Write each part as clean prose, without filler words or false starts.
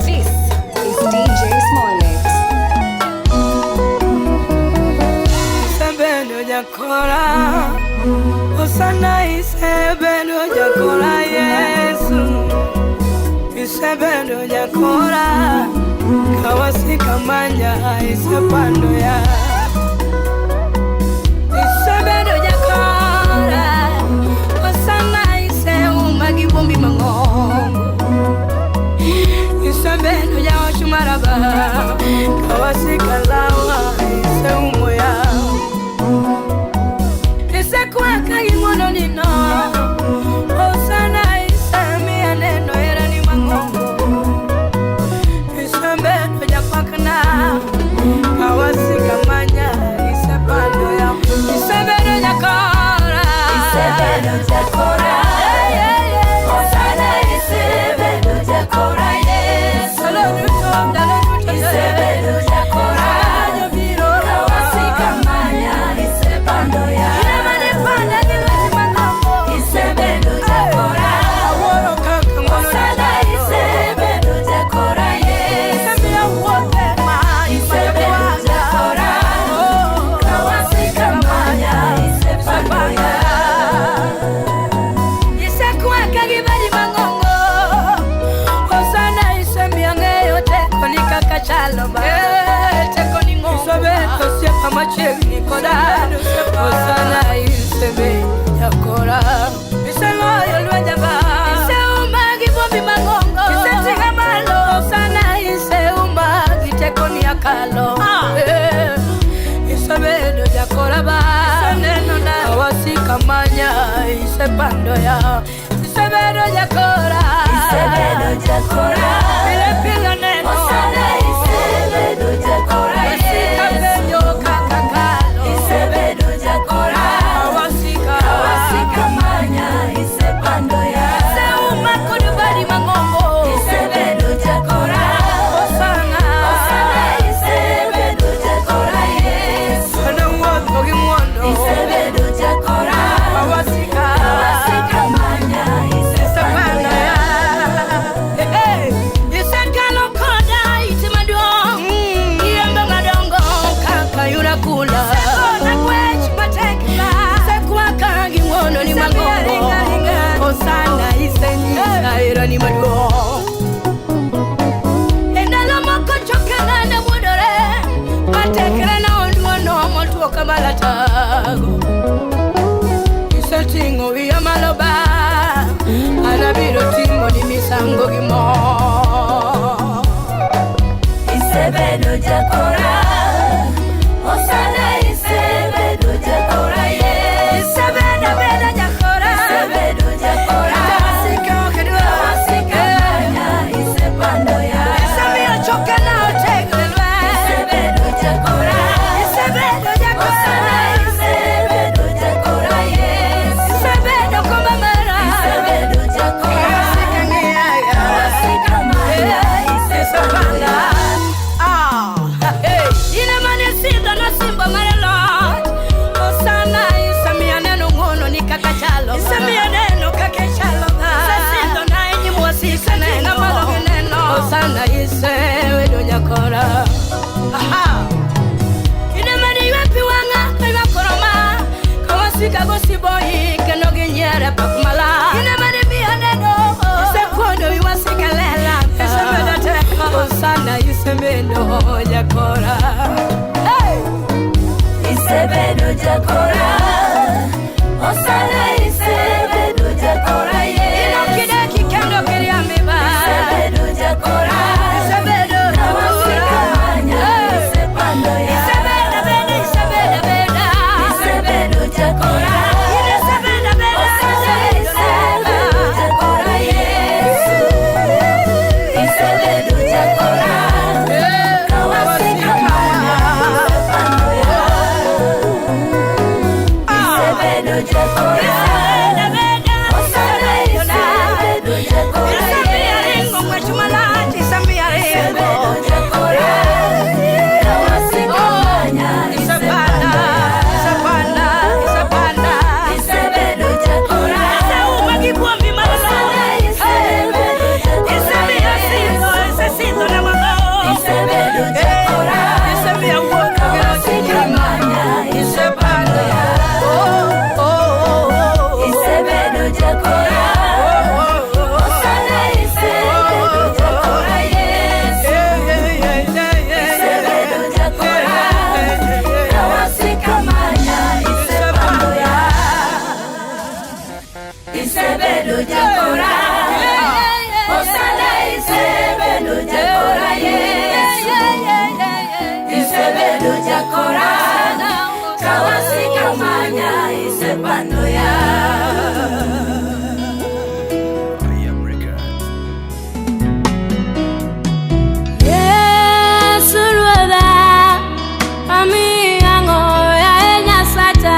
This is DJ Smollett. Isebedo jakora, Osana isebedo jakora Yesu. Isebedo jakora, kawasika manya isepando ya. Isebedo jakora, Osana iseuma gi bombi mang'ongo. Isebedo jaoch maraba, kawasika lawa iseumo ya. Isekwaka gi ng'wono nino, Osana isemiya neno herani mang'ongo. Isebedo jakwakna, kawasika manya isepando ya. Isebedo jakora, Isebedo jakora, Osana isebedo jakora Yesu. Ndalo duto, ndalo duto, Isebedo jakora, Jobiro kawasika manya isepando ya. Ine panda gi lweti mang'ongo. Isebedo jakora, Awuoro kaka ng'wono Osana isebedo jakora Yesu. Isemiya wuothe ma Isebedo jakora, kawasika manya isepando ya. Isekwaka gi badi mang'ongo. Osana isemiya ng'eyo tekoni kaka chalo ba. Tekoni ng'ongo. Isebedo osiepa machiegni koda. Osana isebedo jakora. Iseloyo lwenja ba. Iseuma gi bombi mang'ongo. Iseting'a malo. Osana iseuma gi tekoni akalo. Isebedo jakora ba. Iseneno na awasika manya isepando ya. Isebedo jakora. Isebedo jakora, Pile pile neno. Osana isebedo jakora Wasika Yesu. penjo kaka kalo. Isebedo jakora, Awasika. kawasika manya isepando ya. Iseuma kod badi mang'ongo. Isebedo jakora, Osana. Osana isebedo jakora Yesu. Ano wuotho gi ng'wono. Isebedo jakora, Awasika. kawasika manya isepando Isepando ya. ya. Hey, Isekalo koda iti maduong'. Yembe madongo kaka yura kula. Isekona gwech matek ba. Isekwaka gi ng'wono ni mang'ongo. Osana isenyisa herani maduong'. E ndalo moko chokena ne muodore, matekre na onduono motuo kamalatago. Iseting'o wiya malo ba, an abiro timoni misango gi mor. Isebedo jakora, Osana isebedo jakora Yesu. Isebedo beda jakora, Isebedo jakora, Kata wasika ok idwar. kawasika manya isepando ya. Isemiyo chokena otegno e lweny. Isebedo jakora, Isebedo jakora, Osana isebedo jakora Yesu. Isebedo komba mara. Isebedo jakora, Kawasika ng'iya ya. kawasika manya isepando ya. Ah, hey. Ine mane sidho nosimbo mar loch. Osana isemiya neno ng'wono ni kaka chalo. Isemiya neno kaka ichalo. Isesidho na e nyim wasika neno. Malo gi neno. Osana isebedo jakora. Aha. Ine mane ywe pi wang'a ka ywak koroma. Ka wasika go siboyi kendo ginyiero e pap malach. Ine mane miya neno. Isekuodo wi wasika lela. Isemedo teko. Osana isebedo jakora. Hey! Isebedo jakora, Osana isebedo jakora Yesu. Inokideki kendo kiriambi ba. Isebedo jakora, Isebedo kawasika manya Hey! isepando ya. Isebedo beda, isebedo beda. Isebedo jakora, Isebedo beda, Osana isebedo jakora Yesu. Isebedo jakora, kawasika manya isepando ya. Osepando ya. I am Records. Yesu ruodha, amiyo yaye Nyasacha,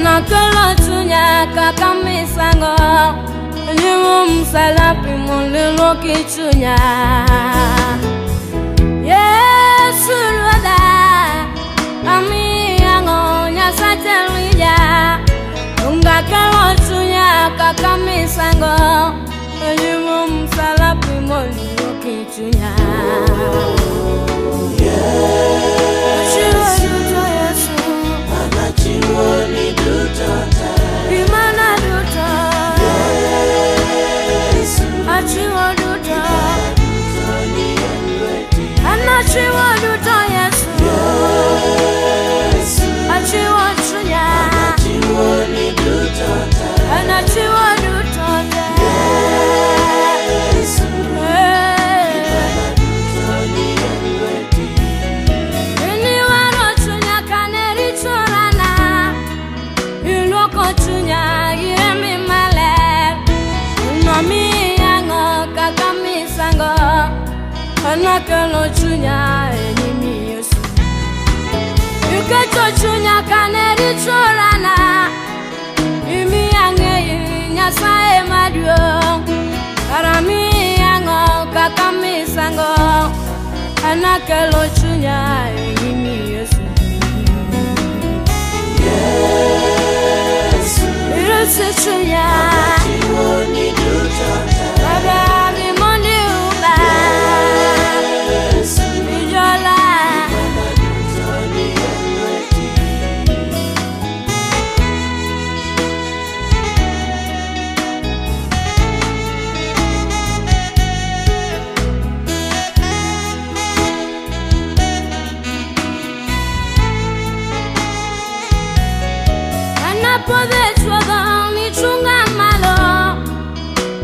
nakelo chunya kaka misango, nyimo msalapi mondo iluoki chunya. Yesu ruodha, amiyo Nyasacha winja, ungakelo chunya kaka misango, nyimo msalapi mondo iluoki chunya. Yesu, Yesu, Anachiwoni duto te. Imana duto, Yesu, achiwo duto, duto ni e lweti. anachiwo duto Yesu, Yesu, achiwo chunya, anachiwoni duto te. anachiwo duto te. Yesu, Eh. duto ni e lweti. Iniwaro chunya kane richo rana, iluoko chunya gi rembi maler. Nomiya ang'o kaka misango, anakelo chunya e nyimi Yesu. Iketo chunya kane richo rana, imiya ng'eyi Nyasaye maduong'. Kara miya ang'o kaka misango, anakelo chunya e nyimi Yesu. Yesu, Yesu chunya, anachiwoni duto te. Baba mi mondi uba, Yesu, ijola. duto ni e lweti. Anapodhi chuodho nichunga malo,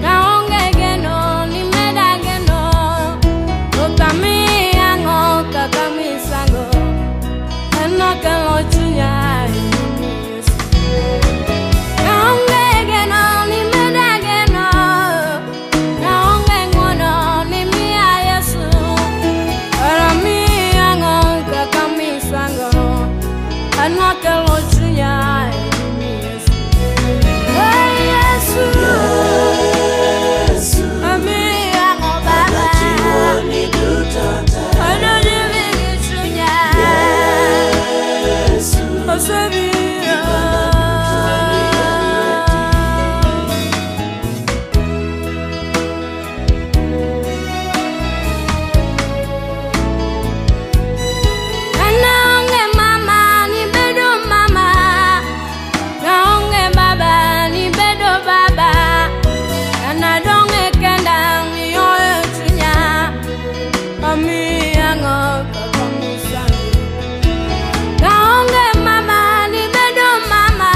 kaonge geno nimeda geno. Okamiya ang'o kaka misango, enokelo chunya e nyimi Yesu. Kaonge geno nimeda geno, kaonge ng'wono nimiya Yesu. Aramiya ang'o kaka misango, anakelo chunya e nyimi Yesu. Hey, Yesu, Yesu, amiya ang'o Baba? anachiwoni duto te. Anodimi gi chunya, Yesu, osebiro. Kanaonge mama nibedo mama, kaonge baba nibedo baba, kanadong' e kenda ng'iyoyo chunya, amiya ang'o kaka misango. Kaonge mama nibedo mama,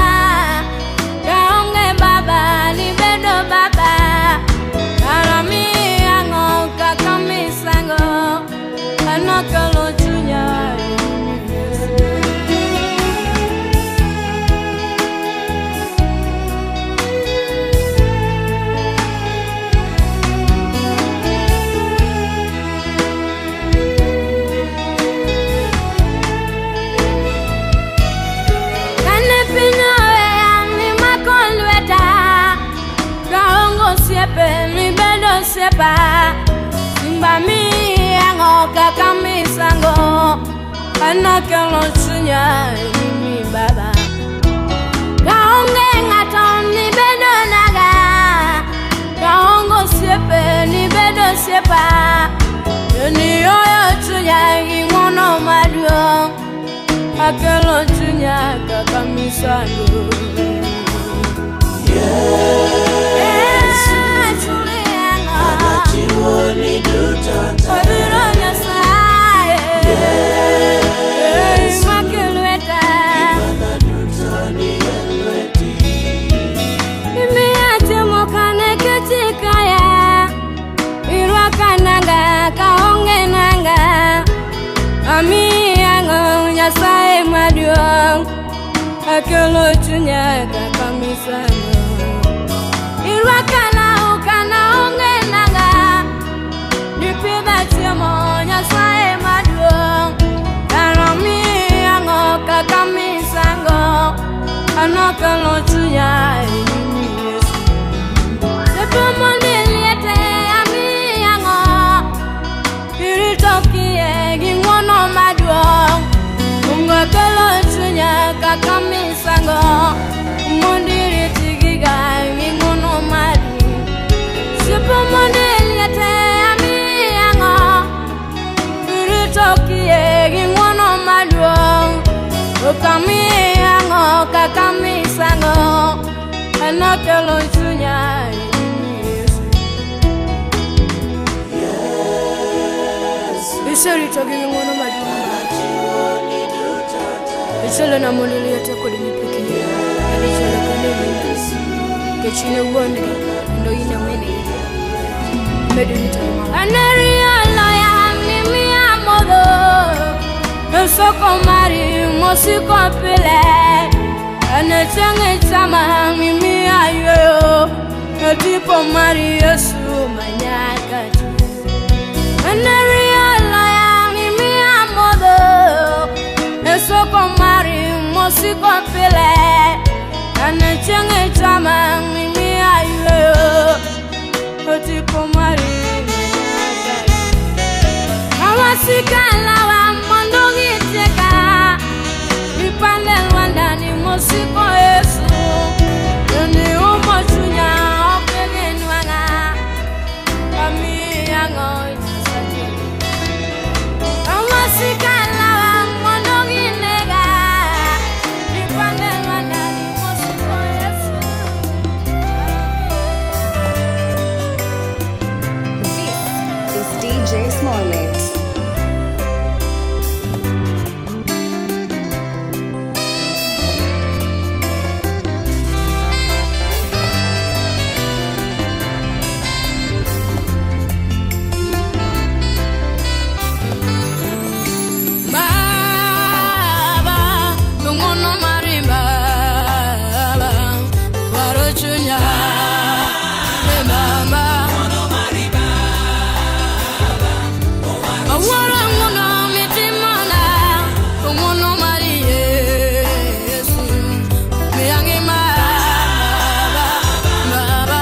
kaonge baba nibedo baba, kara miya ang'o kaka misango, anakelo chunya e nyimi Yesu. Kane piny oweya nimako lweta, kaonge osiepe nibedo osiepa. Simba miya ang'o kaka misango, anakelo chunya e nyimi Baba. Kaonge ng'ato nibedo naga, kaonge osiepe nibedo osiepa. Nioyo chunya gi ng'wono maduong', akelo chunya kaka misango. Yesu, Eh, chunya ang'o? anachiwoni duto te. Obiro Nyasaye, eh, maki lweta. Mana duto ni e lweti. Imiya chiemo kane kech kaya, irwaka nanga kaonge nanga. Amiya ang'o Nyasaye maduong', Akelo chunya kaka misango. Irwaka law kana onge nanga. Nipidha chiemo Nyasaye maduong'. Kara miya ang'o kaka misango. Anokelo chunya e nyim Yesu. Sepo mondo liete amiyi ang'o. Irito kiye gi ng'wono maduong'. Mungu akelo chunya kaka misango. Mondo iriti giga gi ng'wono maduong'. Sepo mondo liete amiyi ang'o. Irito kiye gi ng'wono maduong'. Ok amiyi ang'o kaka misango. Anokelo chunya e nyim Yesu. Iserito gi ng'wono maduong'. Ichalo na mondo liete kod nyithi kiye. Kendo ichalo kendo e nyim Nikech in e wuon-gi kendo in e min-gi. Medo rito gi malo. Aneri oloya mimiya modho. E soko mari mosiko pile. Ane chieng' ichama mimiya yweyo. E tipo mari Yesu manyaka chieng'. Aneri oloya mimiya modho. E soko mari mosiko pile. Ane chieng' ichama mimiya yweyo. E tipo mari manyaka chieng'. Awasika lawa mondo gitieka. Ipande lwandani mosiko Yesu. Kendo iumo chunya ok ginwang'a. Amiyi ang'o Nyasaye. Awasika lawa mondo ginega. Ipande lwandani mosiko Yesu. This is DJ Smollett. Baba, ng'wono mari Baba, waro chunya. E Baba, awuoro ng'wono mitimona, ng'wono mari Yesu, miya ngima Baba, Baba.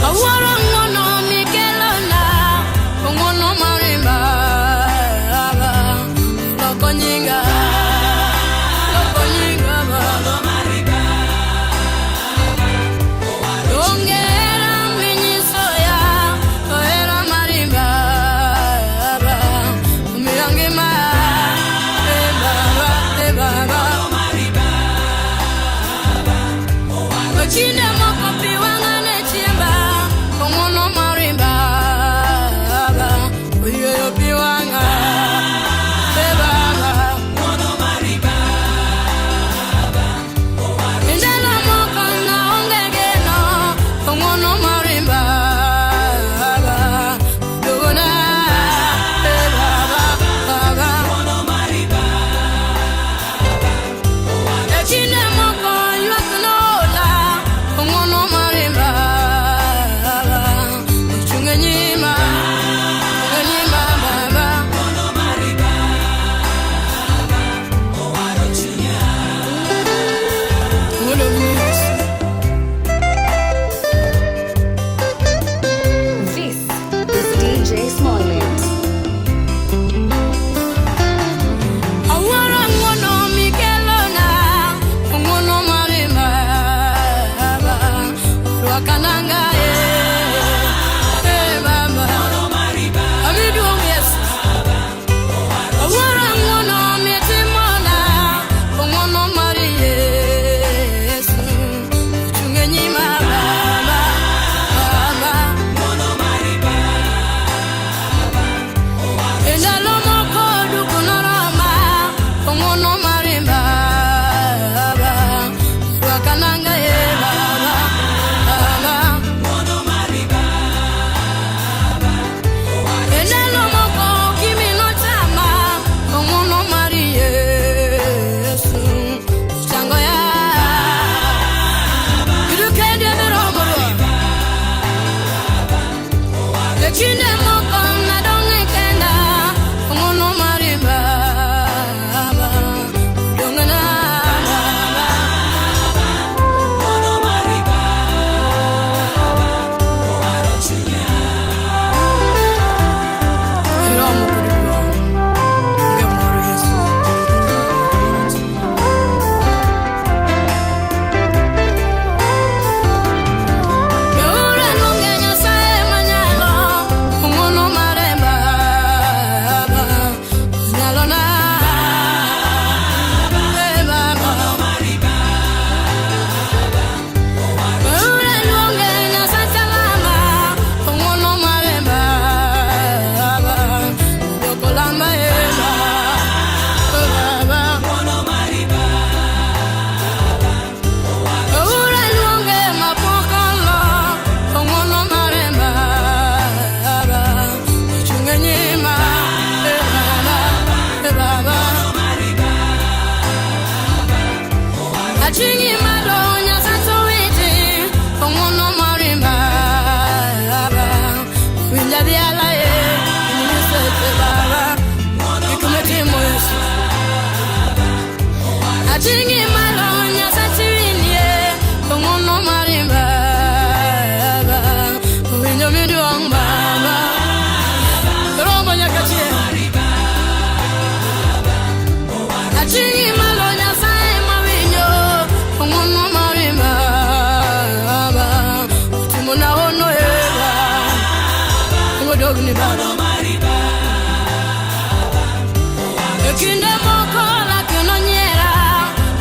Awuoro ng'wono mikelona, ng'wono mari Baba, loko nyinga, loko nyinga Baba. Onge hera minyiso ya, to hera mari Baba, miya ngima, e Baba, e Baba. Kinde moko pi wang'a ne chiemba, ng'wono mari Baba, oyweyo pi wang'a, e Baba. Ndalo moko naonge geno, ng'wono mari Baba, dugona, e Baba, Baba. E kinde moko ywak nola, ng'wono Chalona. Eh, Baba. Ura luonge Nyasacha mama, ong'wono mare Baba, odwoko lamba e Baba. Ura luonge mapok olo, ong'wono mare Baba, ochung' e nyima e Baba, e Baba. Ating'i malo Nyasacha owiti, ong'wono mari Baba, winj adhiala e in Nyasache Baba, gik mitimo Yesu. Ating'i malo Nyasache winie, ong'wono mari Baba, winjo miduong' Baba, rombo nyaka chieng'. Ating'i malo Nyasaye mawinjo, ong'wono mari Baba, otimona hono e Baba, odogni Baba. E kinde moko lak nonyiera,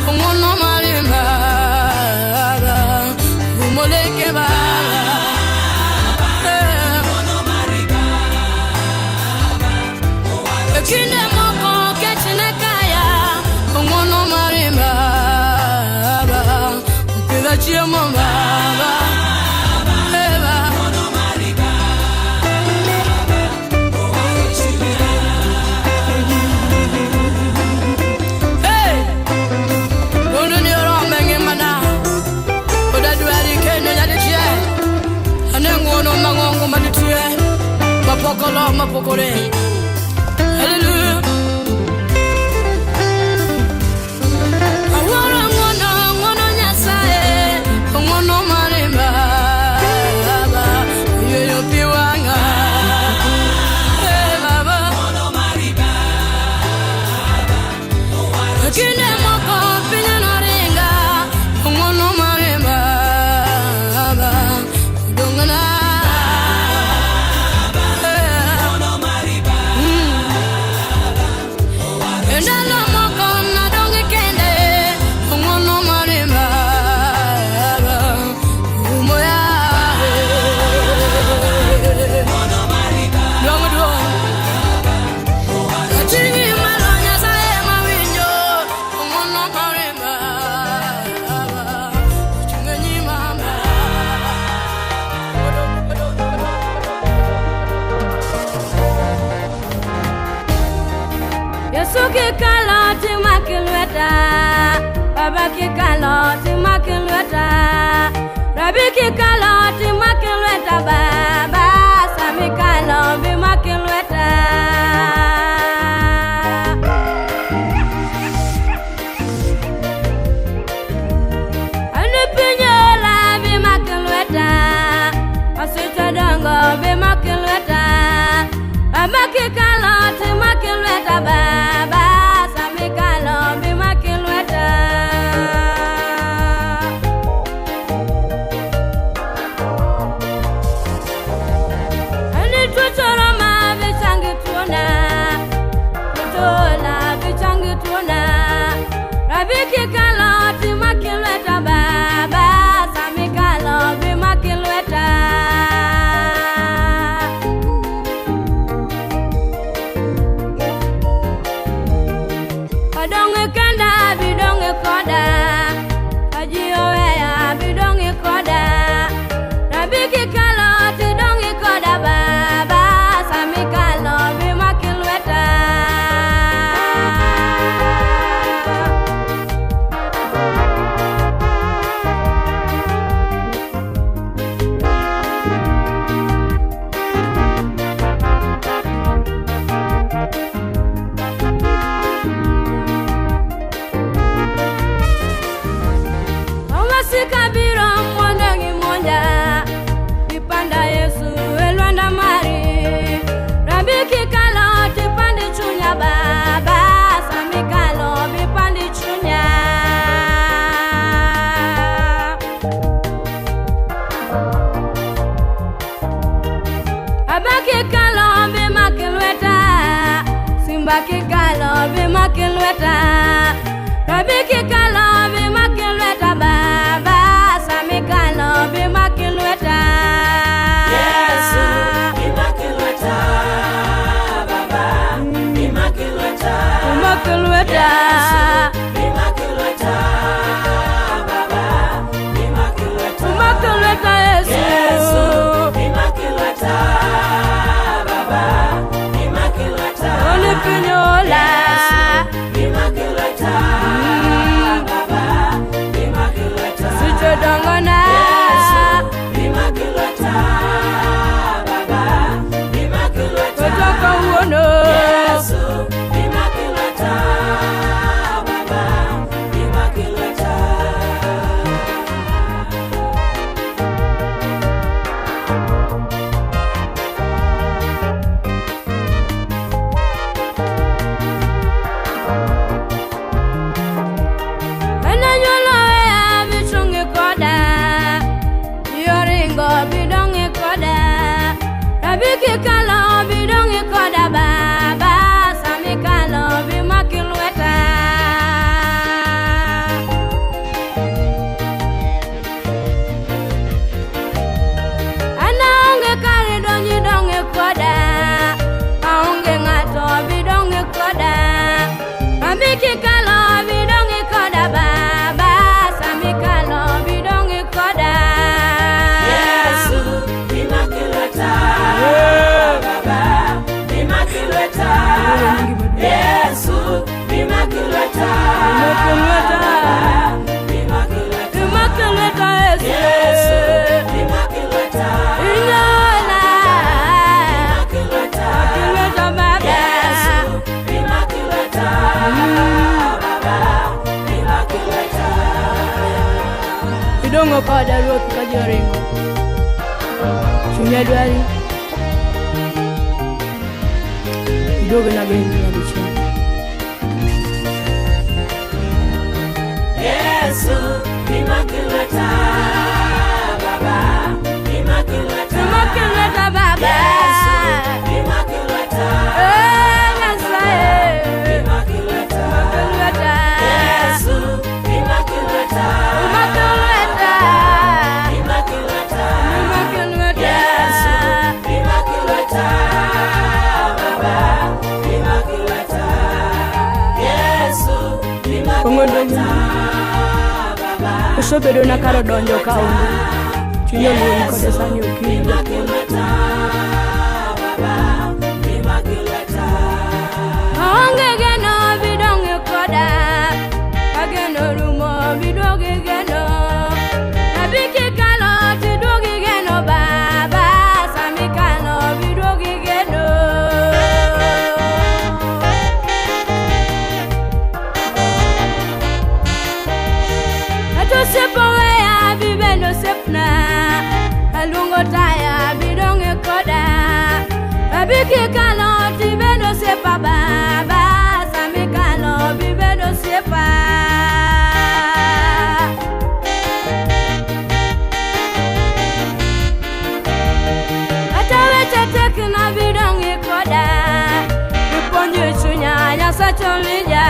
ong'wono mari Baba, umo leke Baba. Eh. E kinde moko kech ne kaya, ong'wono mari Baba, opidha chiemo Baba. Eh, Baba. Hey! Mondo ni orome ngimana, pod adwari kendo nyadichiel. Ane ng'wono mang'ongo manitie, mapok olo mapok orem. Hallelujah. Awuoro ng'wono, ng'wono Nyasaye, ng'wono mari Baba, oyweyo pi wang'a. Eh, Baba. E kinde moko piny noringa, ng'wono mari Baba, odong'na. Eh. E ndalo moko nadong' kende, ng'wono mari Baba, umo yae. Duong' duong'. Ating'i malo Nyasaye mawinjo, ng'wono mari Baba, ochung' e nyima Baba. Yesu kikalo timaki lweta, Baba kikalo timaki lweta, Rabi kikalo timaki lweta, Baba Sami kalo bimaki lweta. Ani pinyola bimaki lweta, Asito dongo bimaki lweta, Baba kikalo timaki lweta, Baba Sami kalo bimaki lweta. Ani tuchoro ma bichangi tuona, tutola bichangi tuona, Rabi kikalo timaki lweta, Baba Sami kalo bimaki lweta. Odong' kenda bidong' koda, kaji oweya bidong' koda, Rabi kikalo tidong' koda, Baba Sami kalo bimaki lweta. kalo bimaki lweta. Rabiki kalo bimaki lweta baba. Sami kalo bimaki lweta. Yesu bimaki lweta baba. Bimaki lweta. Bimaki lweta. Yesu bimaki lweta baba. Bimaki lweta. Bimaki lweta Yesu. Yesu bimaki lweta baba. Bimaki lweta. Olipinyola. Yesu bimaki lweta baba. Bimaki lweta. Sichodongona. Yesu bimaki lweta baba. Bimaki lweta. Otoka uono. Yesu bimaki lweta baba. Bimaki lweta. Ananyuolo weya bichungi koda. Yoringo bidongi koda. Rabiki kalo bidongi koda baba. Sami kalo bimaki lweta. Ana onge kare donji dongi koda. Aonge ng'ato bidongi koda. Rabiki kalo bidongi koda baba. Sami kalo bidongi koda. Yesu bimaki lweta baba. Bimaki lweta. Yesu bimaki lweta Bimaki lweta. baba. Bimaki lweta. Bimaki lweta Yesu. Yesu bimaki lweta. Inyola. Bimaki lweta. Lweta baba. Yesu bimaki lweta baba. Bimaki lweta. Idongo koda ruoth ka joringo. Chunya dwari. Iduogo na geno nyadichiel. Yesu bimaki lweta baba. Bimaki lweta. Bimaki lweta baba. Yesu bimaki lweta. Eh, Nyasaye. Bimaki lweta. Lweta. Yesu bimaki lweta. Bimaki lweta. Bimaki lweta. Bimaki lweta. Yesu bimaki lweta baba. Bimaki lweta. Yesu bimaki Kong'o lweta donjo. baba. Osebedo na kar donjo ka onge. Chunya oluori kode sani okinyi. Bimaki lweta baba. Bimaki lweta. Aonge geno bidonge koda. Ageno rumo biduogi geno. Abiki kalo tiduogi geno baba. Sami kalo biduogi geno. Ato sepo weya bibendo sepna. Aluongo taya bidonge koda. Abiki kalo tibendo sepa baba. Sami kalo bibendo sepa. Ata weche tek na bidonge koda. Ipuonjo chunya Nyasacha winja.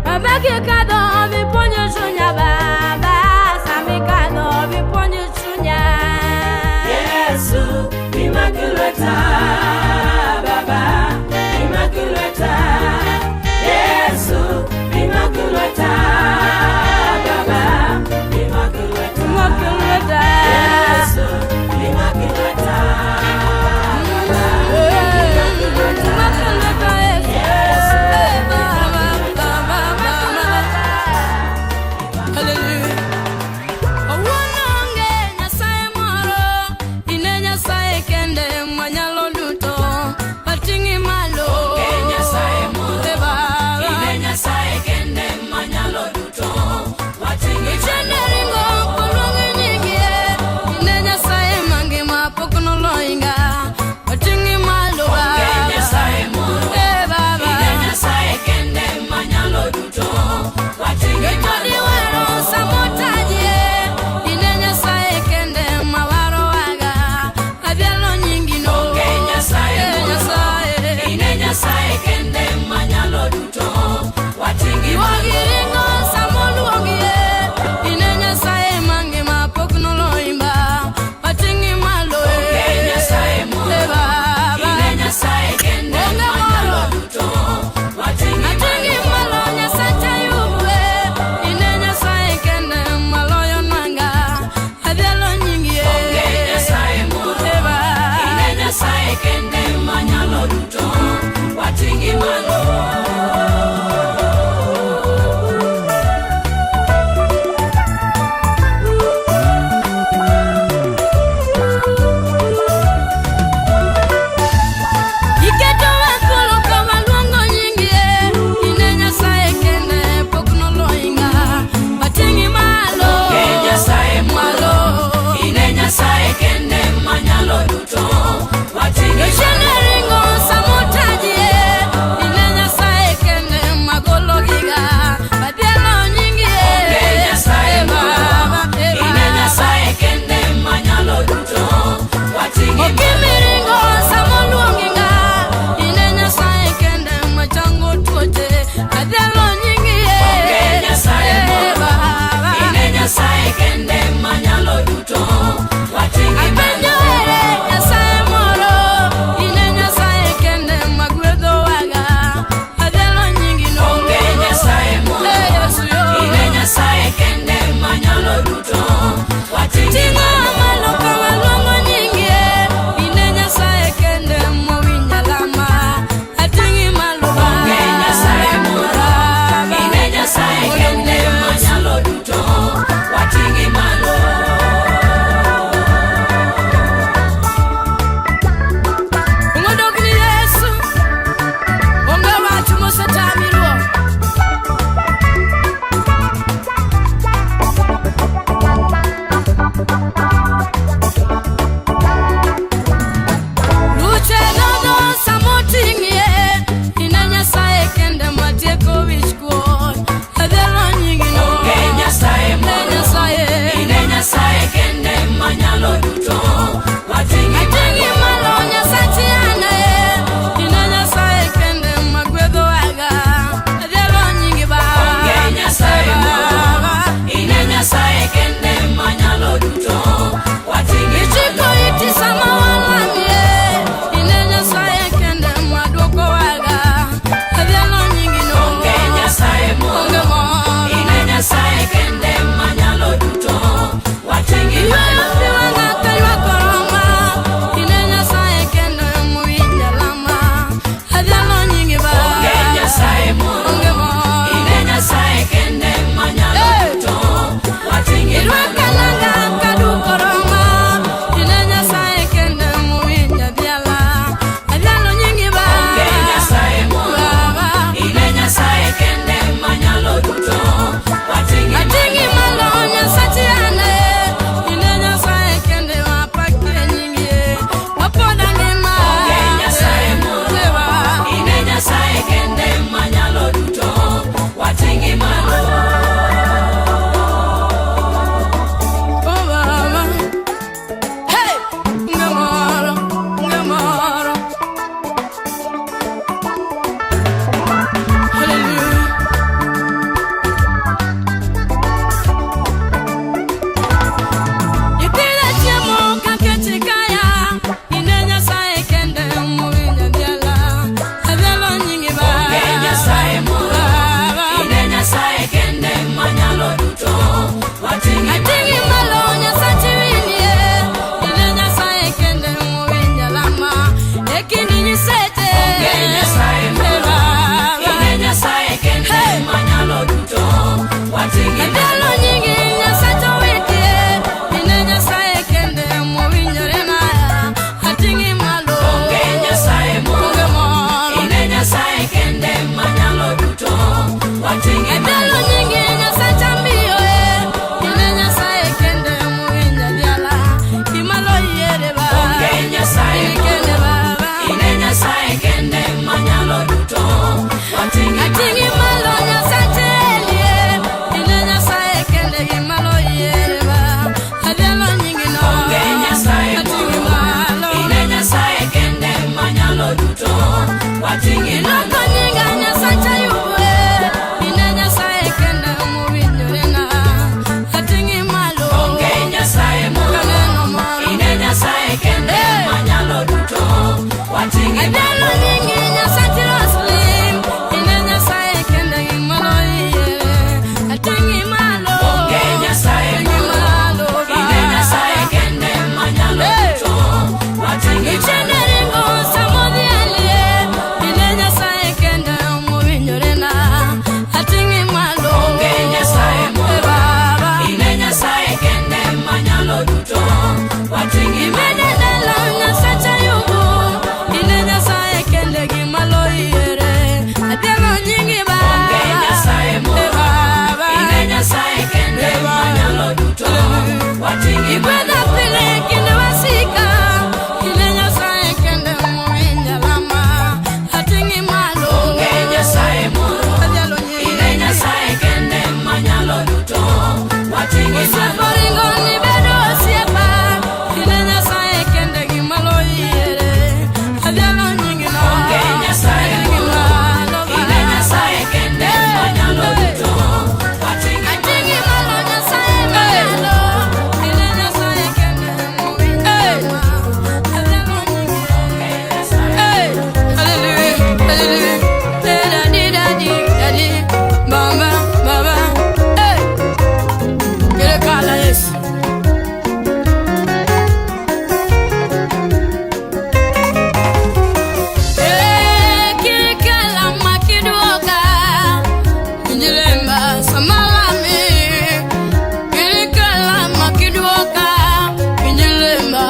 Baba kikadho bipuonjo chunya baba. Sami kadho bipuonjo chunya. Yesu bimaki lweta baba. Bimaki lweta. Yesu bimaki lweta baba. Bimaki lweta. Bimaki lweta. Yesu bimaki lweta baba. Bimaki lweta Yesu. Yesu Baba, baba, baba. Adhialo nyingi Nyasacha miyo e, ine Nyasaye kende mowinjo adhiala. Imalo yiere Baba. Onge Nyasaye Kende Baba. Ine Nyasaye kende manyalo duto. Wating'i Ating'i malo Nyasache Elie, ine Nyasaye kende imalo yiere Baba. Adhialo nyingi no. Onge Nyasaye Ating'i moro. malo. Ine Nyasaye kende manyalo duto. Wating'i Iloko nyinga Nyasacha Ayubu e, ine Nyasaye kende mowinjorena. Ating'i malo. Onge Nyasaye moro. Kaneno moro. Ine Nyasaye kende manyalo duto. Wating'i Adhialo nyingi Nyasache Roslim, ine Nyasaye kende imalo yiere. Ating'i malo. Onge Nyasaye Ating'i moro. malo, Ine Nyasaye kende manyalo duto. Wating'i Ichende ringo samodhi alie, ine Nyasaye kende mowinjorena. Ating'i malo. Onge Nyasaye moro. E Baba. Ine Nyasaye kende manyalo duto. Wating'i Imede dala Nyasacha Ayubu, ine Nyasaye kende gimalo yiere. Adhialo nyingi Baba. Onge Nyasaye moro. E Baba. Ine Nyasaye kende manyalo duto. Wating'i Igwedha pile kinde wasika, ine Nyasaye kende mowinjo lama. Ating'i malo. Onge Nyasaye moro. Adhialo nyingi. Ine Nyasaye kende manyalo duto. Wating'i Osiepo ringo ni bedo osiepa, ine Nyasaye kende gimalo yiere. Adhialo nyingi no. Onge Nyasaye Ating'i moro. malo, Ine Nyasaye kende manyalo duto. Wating'i Ating'i malo Nyasaye malo, ine Nyasaye kende mowinjo lama. Adhialo nyingi. Hey, hallelujah, hallelujah. Da-da-di-da-di, da-di. Baba, baba, hey. Kirekala Yesu. Eh, kirikala makiduoka, injilemba samalami. Kirikala makiduoka, injilemba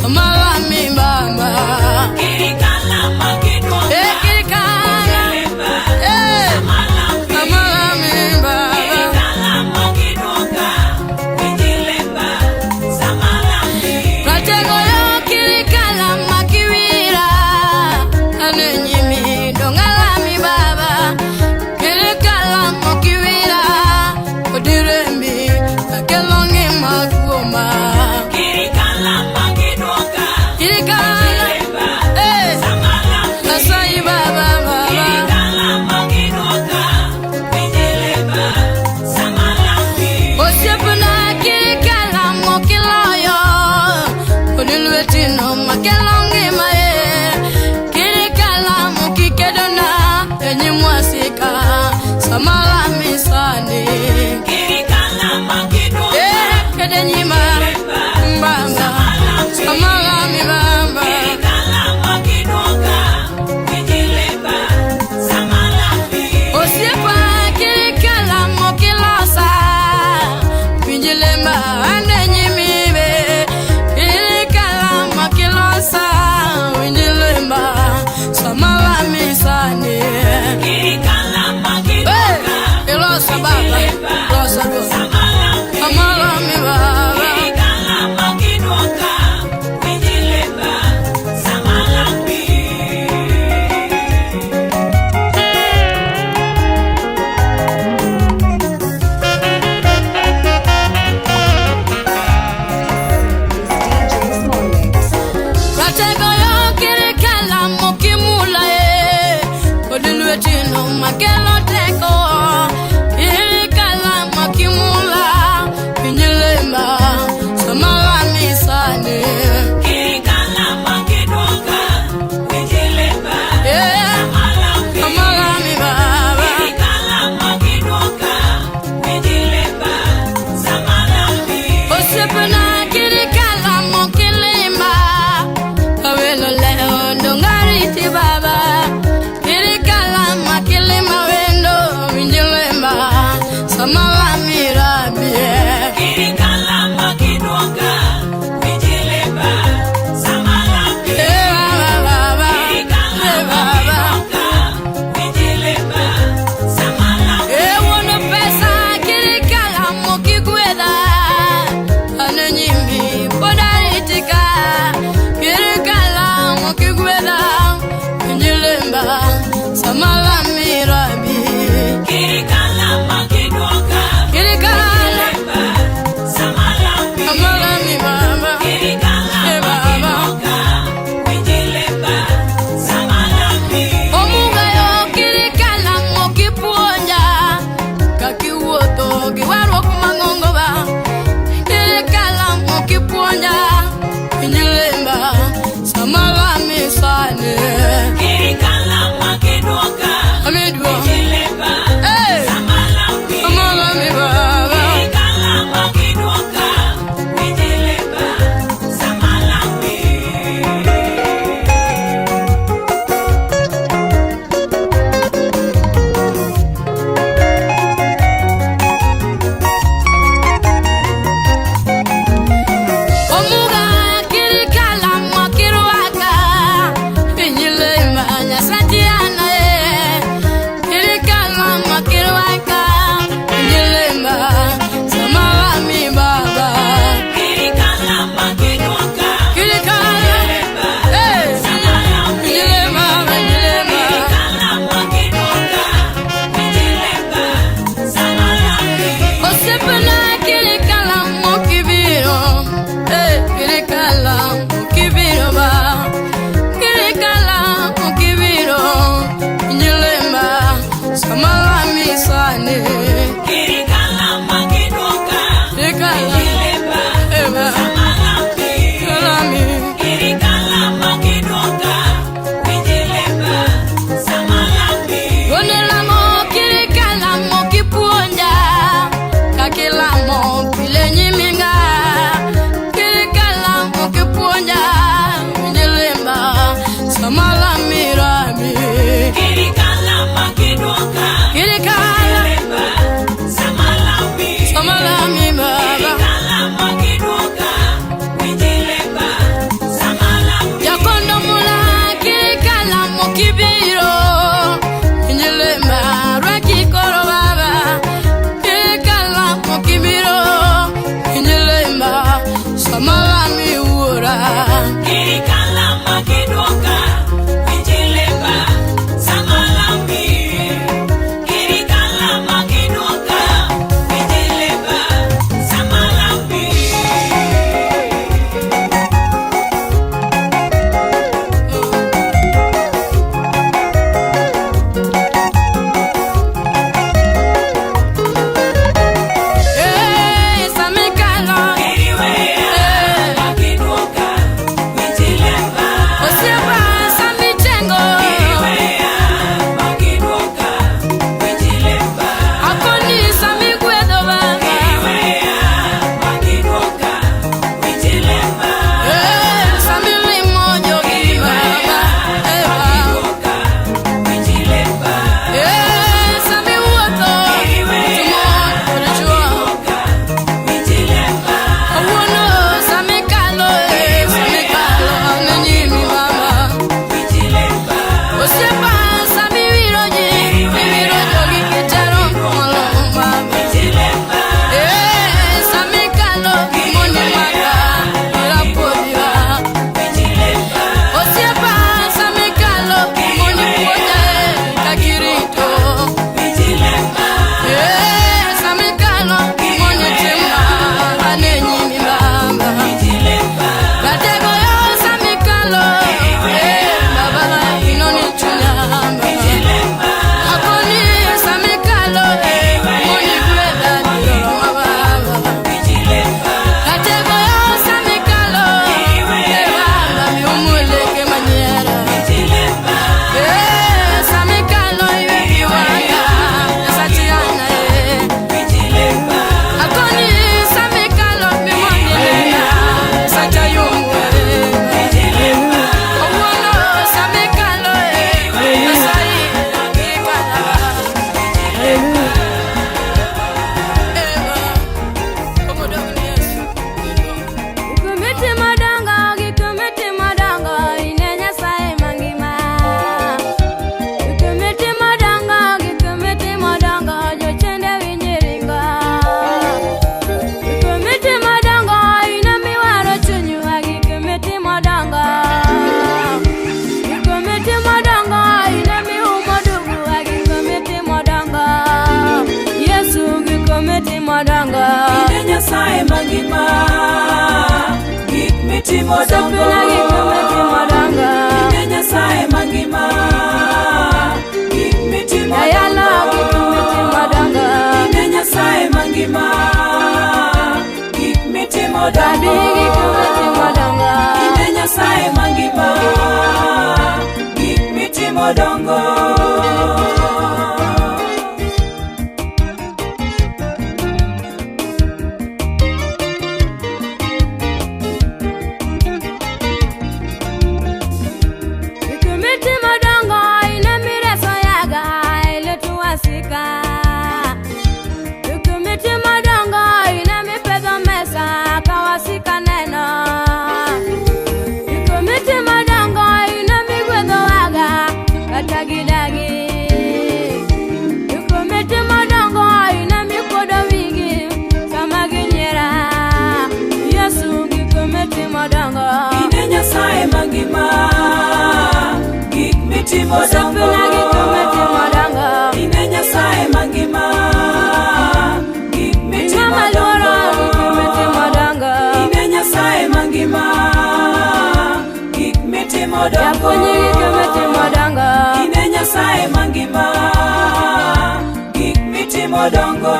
samalami baba. Kirikala makiduoka. Eh, kirikala, eh, samalami baba. Kirikala makiduoka. Wijilemba samalambi. Ratego yo kirikala makiwira, ane nyimi dongalami baba. Kirikala makiwira, odirembi akelongi makuoma. Kirikala makiduoka. Kirikala, eh, Samalambi. asai baba baba. Kirikala makiduoka. Wijilemba samalambi. Osiepna kirikala mokiloyo, odilwetino makelo ngima e. Kirikala mokikedona e nyim wasika, samala misani. Kirikala makiduoka. Eh, kede nyima, mbamba, samala mi bamba. Kirikala makiduoka. Wijilemba samalambi. Osiepa kirikala mokilosa, winjilemba ane nyimibe. Kirikala mokilosa, winjilemba samala misani. Kirikala Hey, makiduoka. ilosa baba, ilosa baba, Samalambi. samala mi baba. Kirikala makiduoka. Wijilemba samalambi. Is DJ Smollett. Ratego yo kirikala mokimula e, odilwetino makelo teko. Kirikala makimula, pinyilemba, samala misani. Kirikala makiduoka. Wijilemba Eh, samalambi. samala mi baba. Kirikala makiduoka. Wijilemba samalambi. Osiepna kirikala mokilima, awelo leo ndongariti baba. Kirikala makilima wendo, winjilemba. mangima, gik mitimo dongo. Osiepena gik mitimo dongo. Ine Nyasaye mangima, gik mitimo Jayalo dongo. gik mitimo dongo. Ine Nyasaye mangima, gik mitimo Dadi dongo. gik mitimo dongo. Ine Nyasaye mangima, gik mitimo dongo. Gik mitimo dongo ine mireso yaga iletuwasika. Gik mitimo dongo ine mipedho mesa kawasika neno. Gik mitimo dongo ine migwedho waga kata gidagi. Gik mitimo dongo ine mikuodo wigi sama ginyiera. Yesu gik mitimo dongo. Ine Nyasaye mangima, gik mitimo dongo. Osiepena gik mitimo dongo. Ine Nyasaye mangima, gik mitimo Ng'ama luoro dongo. gik mitimo dongo. Ine Nyasaye mangima, gik mitimo dongo. Japuonj gik mitimo dongo. Ine Nyasaye mangima, gik mitimo dongo.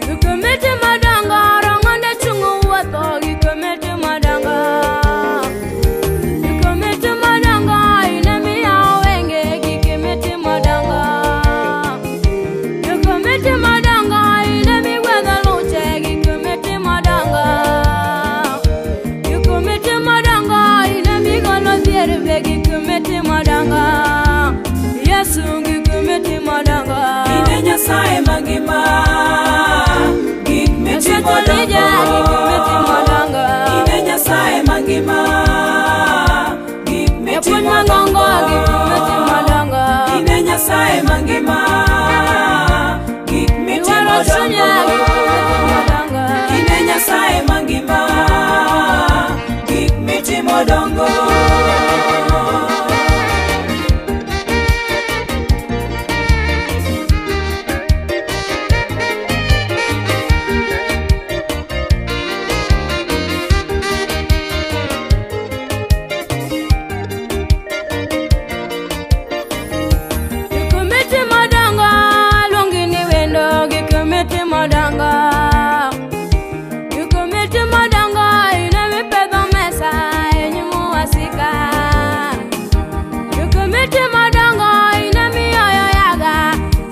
Gik mitimo dongo rong'onde chungo wuotho gik mitimo dongo. Gik mitimo dongo ine miyawo wenge gik mitimo dongo. Gik mitimo dongo ine migwedho luche gik mitimo dongo. Gik mitimo dongo ine migolo dhier be gik mitimo dongo. Yesu gik mitimo dongo. Ine Nyasaye mangima, gik mitimo Osetolija gik mitimo dongo. dongo. Ine Nyasaye mangima, gik Japuonj mitimo mang'ongo gik dongo. mitimo dongo. Ine Nyasaye mangima, gik mitimo Iwaro chunya gik dongo. mitimo dongo. Ine Nyasaye mangima, gik mitimo dongo. Gik mitimo dongo luongi ni wendo gik mitimo dongo. Gik mitimo dongo ine mipedho mesa e nyim wasika. Gik mitimo dongo ine miyoyo yaga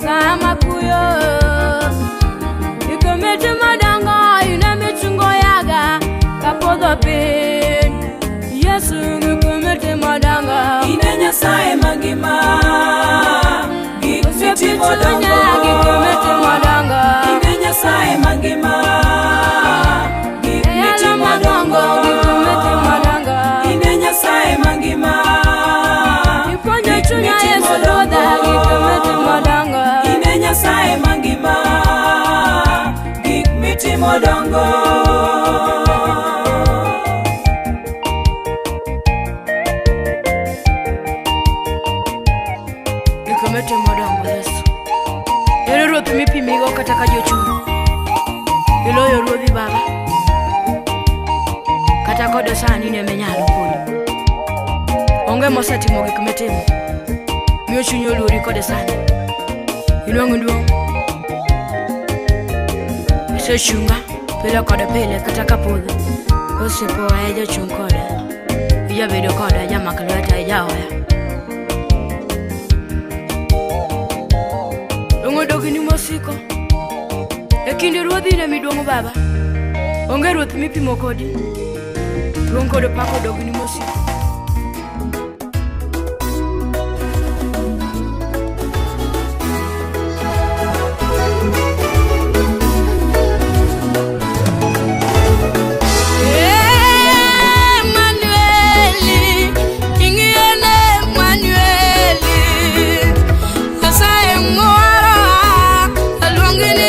sama kuyo. Gik mitimo dongo ine michungo yaga kapodho piny. Yesu gik mitimo dongo. Ine Nyasaye mangima, gik Osiepe mitimo chunya gik dongo. mitimo dongo. Ine Nyasaye mangima, gik Jayalo mitimo mang'ongo dongo. gik mitimo dongo. Ine Nyasaye mangima, Ipuonjo gik chunya mitimo Yesu ruodha gik mitimo dongo. Ine Nyasaye mangima, gik mitimo dongo. Gik mitimo dongo Yesu. Ere ruoth mipimigo kata ka jochung'. Iloyo ruodhi baba. Kata kod sani ne minyalo podi. Onge mosetimo gik mitimo. Miyo chunyi oluori kode sani. Inuang'o duong'. Isechunga pile kod pile kata kapodho. Osiepo e jachung' koda. Ijabedo koda jamak lweta ijahoya. Ong'o dogni mosiko. E kind ruodhi ne miduong'o baba. Onge ruoth mipimo kodi. Duong' kod pak odogni mosiko. Emanueli, ing'iyone Emanueli, Nyasaye mwara, aluongi ni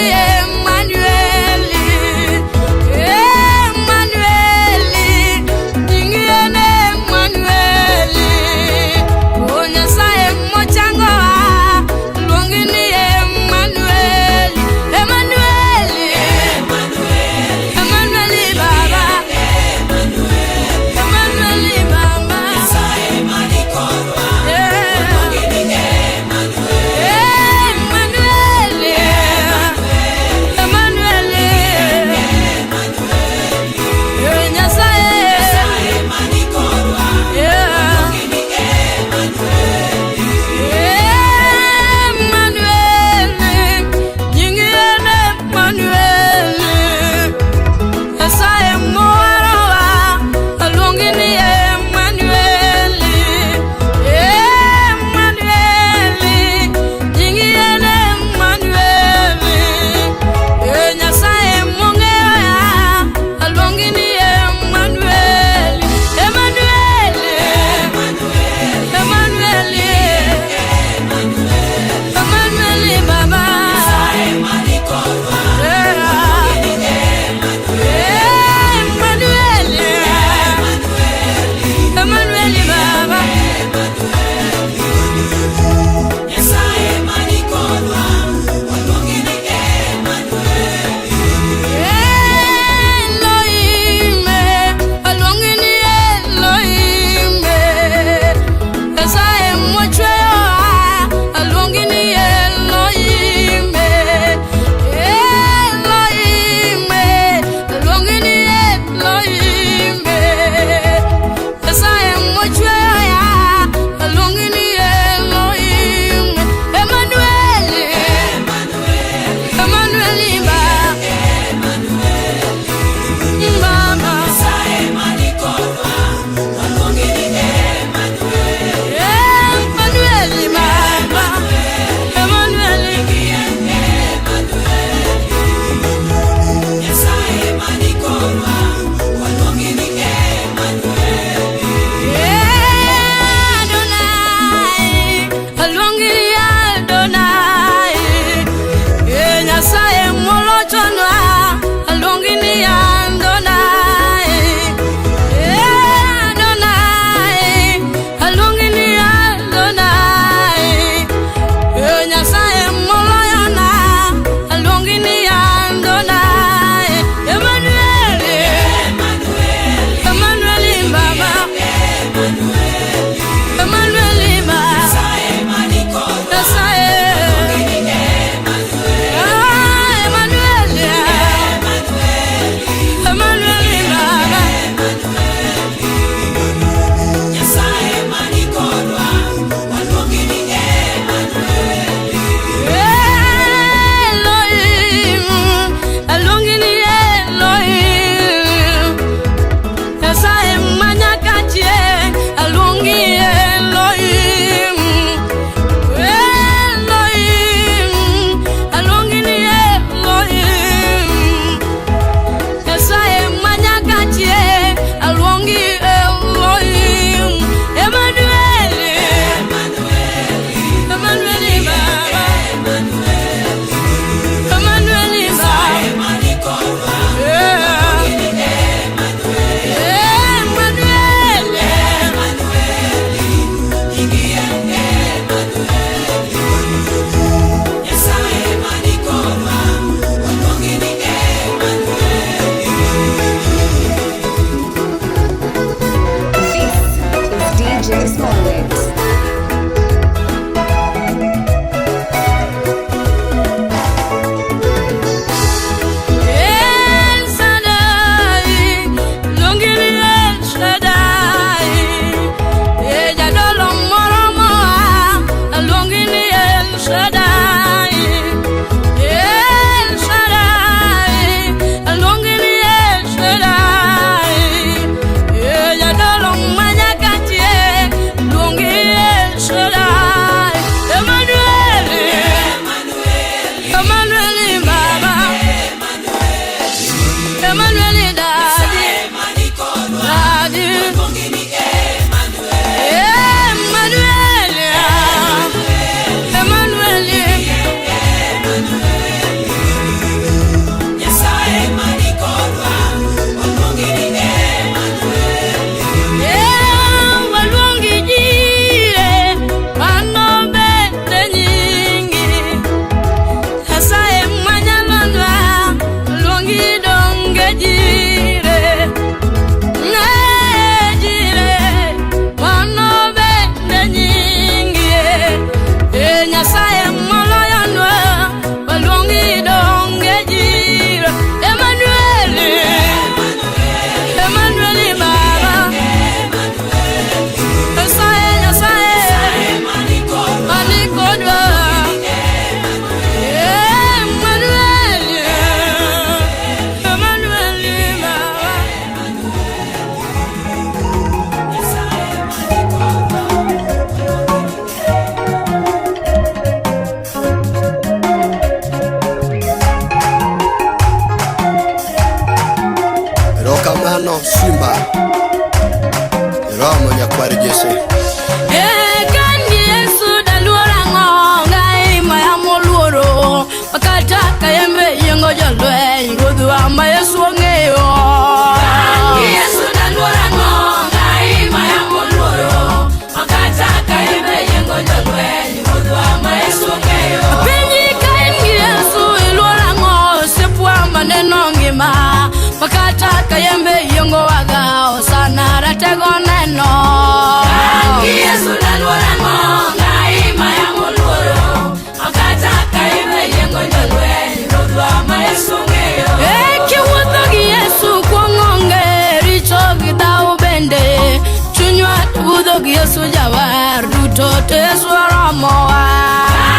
Yesu oromowa.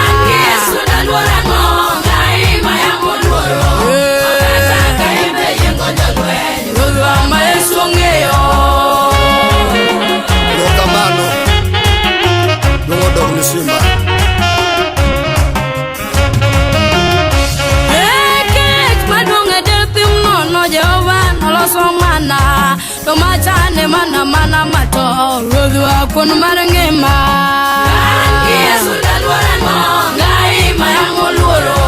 An gi Yesu daluor ang'o? Ngai ma yamo luoro. Kata ka imbe yiengo jolweny. Ruodhwa ma Yesu ong'eyo. Erokamano. Duong' odog ni Simba. Kech maduong' e del pim nono Jehova noloso mana to machane mana mana mato ruodhwa kuon mar ngima. An gi Yesu daluor ang'o? Ngai ma yamo luoro.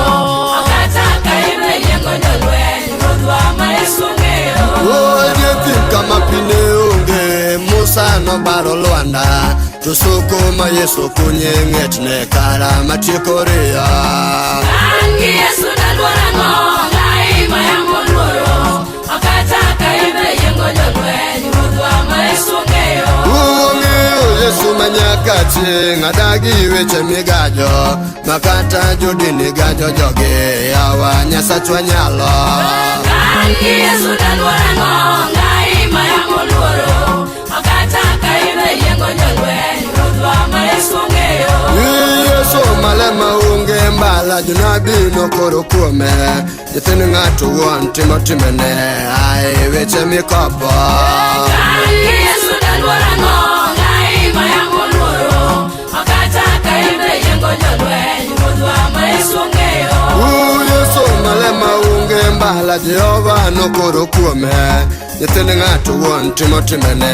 Kata ka imbe yiengo jolweny. Ruodhwa ma Yesu ong'eyo. Odie thim kama pi ne onge, Musa nobaro lwanda, to soko ma Yesu kunye ng'etne kara matieko riyo. An gi Yesu daluor ang'o? Ngai ma yamo luoro. Kata ka imbe yiengo jolweny. Ruodhwa ma Yesu ong'eyo. Ong'eyo Yesu manyaka chieng' adagi weche migajo makata jodini gajo jogi yawa Nyasachwa nyalo. An gi Yesu daluor ang'o? Ngai ma yamo luoro. Kata ka imbe yiengo jolweny. Ruodhwa ma Yesu ong'eyo. Yesu malema onge mbala jonabi nokoro kuome nyithind ng'ato wuon timo timene ai weche mikopo. An gi Yesu daluor ang'o? Ngai ma yamo luoro. Kata ka imbe yiengo jolweny. Ruodhwa ma Yesu ong'eyo. Yesu malema onge mbala Jehova nokoro kuome nyithind ng'ato wuon timo timene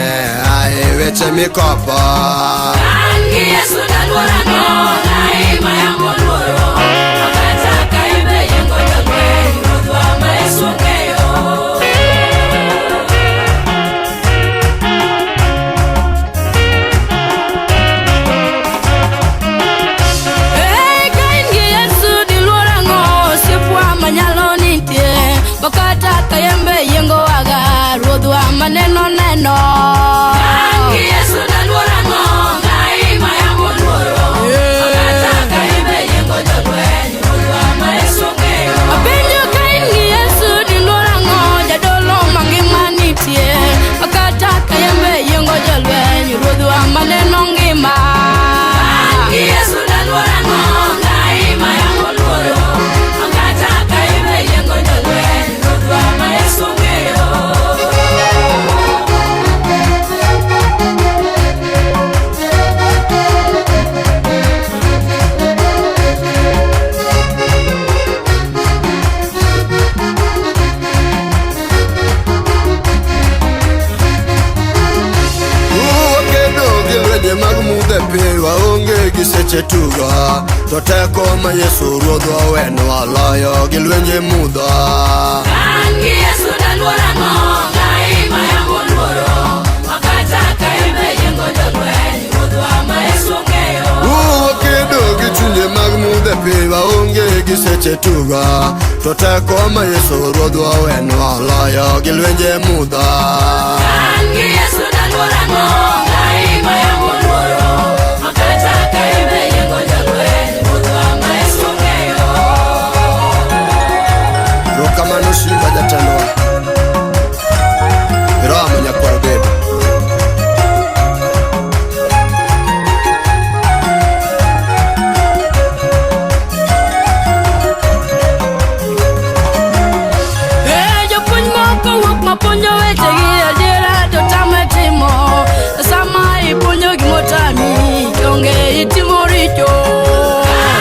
ai weche mikopo. An gi Yesu daluor ang'o? Ngai ma yamo luoro. Kata ka imbe yiengo jolweny. Ruodhwa ma Yesu ong'eyo. Ei, ka in gi Yesu diluor ang'o? Osiepwa manyalo nitie makata kayembe yiengo waga ruodhwa maneno neno. An gi Yesu daluor ang'o? Ngai ma yamo luoro. Kata ka imbe yiengo jolweny. Ruodhwa ma Yesu ong'eyo. Apenjo ka in gi Yesu diluor ang'o? Jadolo mangima nitie makata kayembe yiengo jolweny ruodhwa maneno ngima. An gi Yesu daluor ang'o? Ngai ma yamo luoro. Kata ka imbe yiengo jolweny. Ruodhwa ma Yesu ong'eyo. Wakedo gi lwenje mag mudho e piny waonge gi seche tugo to teko ma Yesu ruodhwa owenwa loyo gi lwenje mudho. An gi Yesu daluor ang'o? Ngai ma yamo luoro. Kata ka imbe yiengo jolweny. Ruodhwa ma Yesu ong'eyo. Wakedo gi chunje mag mudho e piny waonge gi seche tugo to teko ma Yesu ruodhwa owenwa loyo gi lwenje mudho. An gi Yesu daluor ang'o? Ngai ma yamo luoro. Kata ka imbe yiengo jolweny. Ruodhwa ma Yesu ong'eyo. Erokamano Simba jatendwa. Iromo nyakwar bedo. Ee, jopuonj moko wuok mapuonjo wechegi adiera to tame timo sama ipuonjo gimotami donge itimo richo.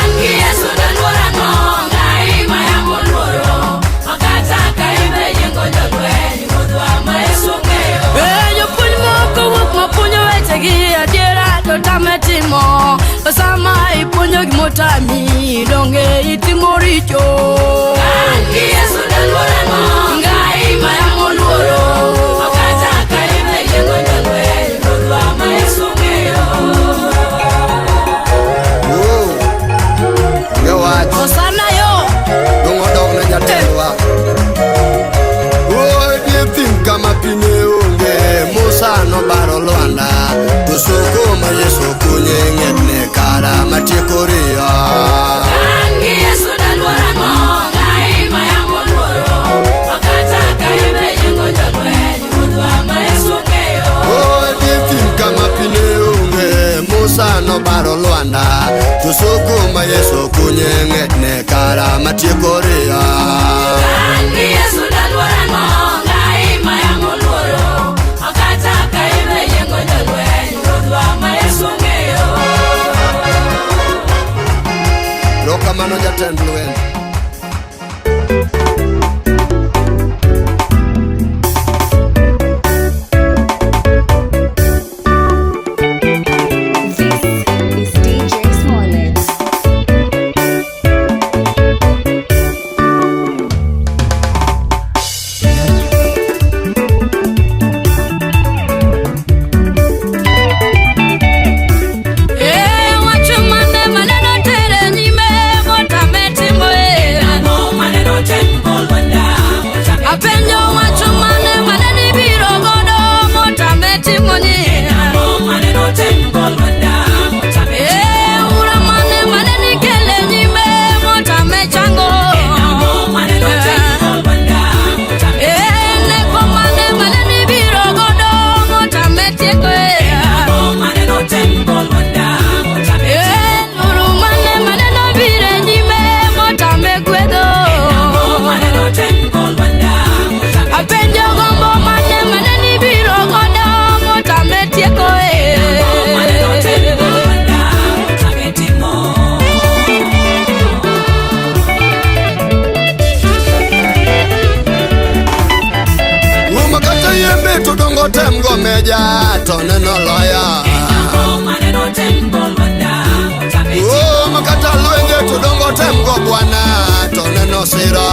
An gi Yesu daluor ang'o? Ngai ma yamo luoro. Kata ka imbe yiengo jolweny. Ruodhwa ma Yesu ong'eyo. Ee, jopuonj moko wuok mapuonjo wechegi adiera to tame timo sama ipuonjo gimotami donge itimo richo. An gi Yesu daluor ang'o? Ngai ma yamo luoro. Kata ka imbe yiengo jolweny. Ruodhwa ma Yesu ong'eyo. Oh, onge wach. Osana yo. Duong' odog ne jatendwa. Odie thim kama pi ne onge, Musa nobaro lwanda, to soko ma Yesu kunye ng'etne kara matieko riyo. An gi Yesu daluor ang'o? Lwanda to soko ma Yesu kunye ng'etne kara matieko riya. An gi Yesu daluora ang'o, ngai ma yamo luoro. Ok achak ayudo yiengo jolweny, Ruodhwa ma Yesu ng'eyo. Erokamano jatend lweny. This is DJ Smollett. Eh, wach mane maneno tere nyime motame timo e. Ang'o maneno tembo Lwanda, motame Apenjo wach mane maneno ibiro godo motame timo ni. Ang'o maneno tembo Lwanda, motame Eh, ura mane maneno ikele nyime motame chango. Ang'o maneno tembo Lwanda, motame Eh, neko mane maneno ibiro godo motame tieko e. Ang'o maneno tembo Lwanda, motame Eh, luru mane maneno biro e nyime motame gwedho. Ang'o maneno tembo Lwanda, motame Apenjo gombo mane maneno ibiro godo motame tieko e. Ang'o maneno tembo Lwanda, motame timo. Uma kata yembe to dongo tem go meja to neno loya. Ang'o maneno tembo Lwanda, motame Uma kata lwenje to dongo tem go bwana to neno sira.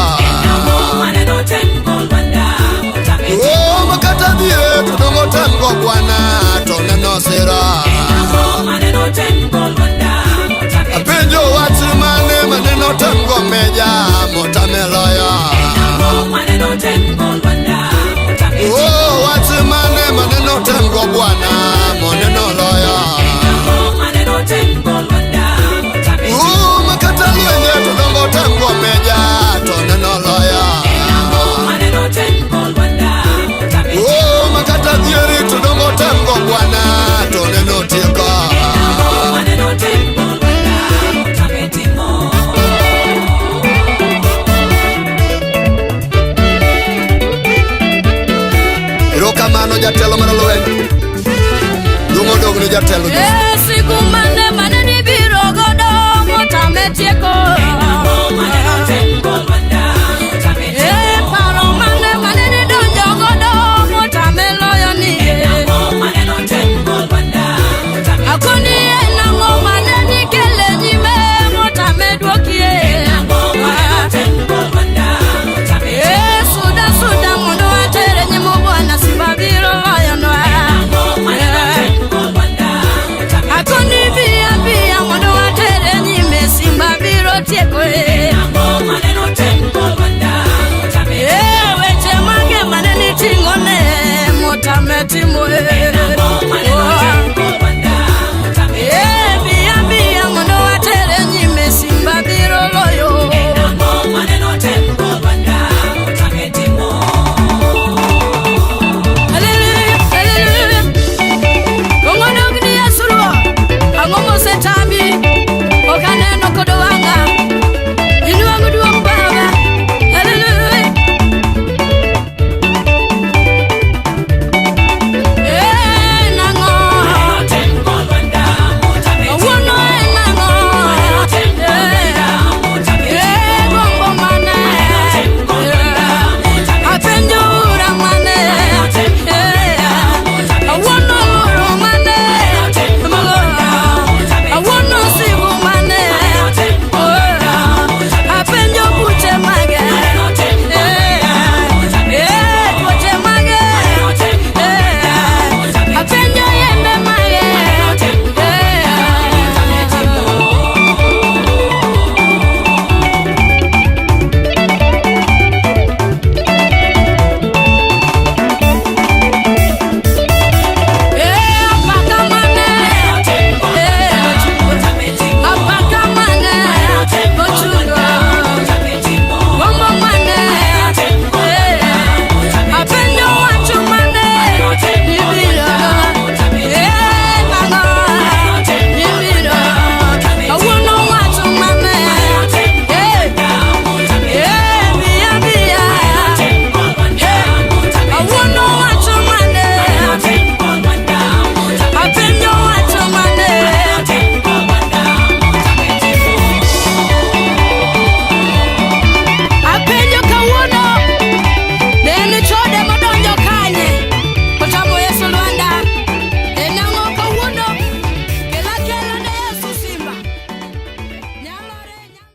Ang'o maneno tembo Lwanda, motame Uma kata dhie to dongo tem go bwana to neno sira. Ang'o maneno tembo Lwanda, motame Apenjo wach mane maneno tem go meja motame loya. Ang'o maneno tembo Lwanda, motame Oh, wach mane maneno tem go bwana moneno loya. Ang'o maneno tembo Lwanda, motame Uma kata lwenje to dongo tem go meja to neno loya. Ang'o maneno tembo Lwanda, motame Oh, makata dhieri to dongo tem go bwana to neno tieko. Ang'o maneno tembo Lwanda, motame timo. Erokamano jatelo mar lweny. Duong' odog ne jatelo.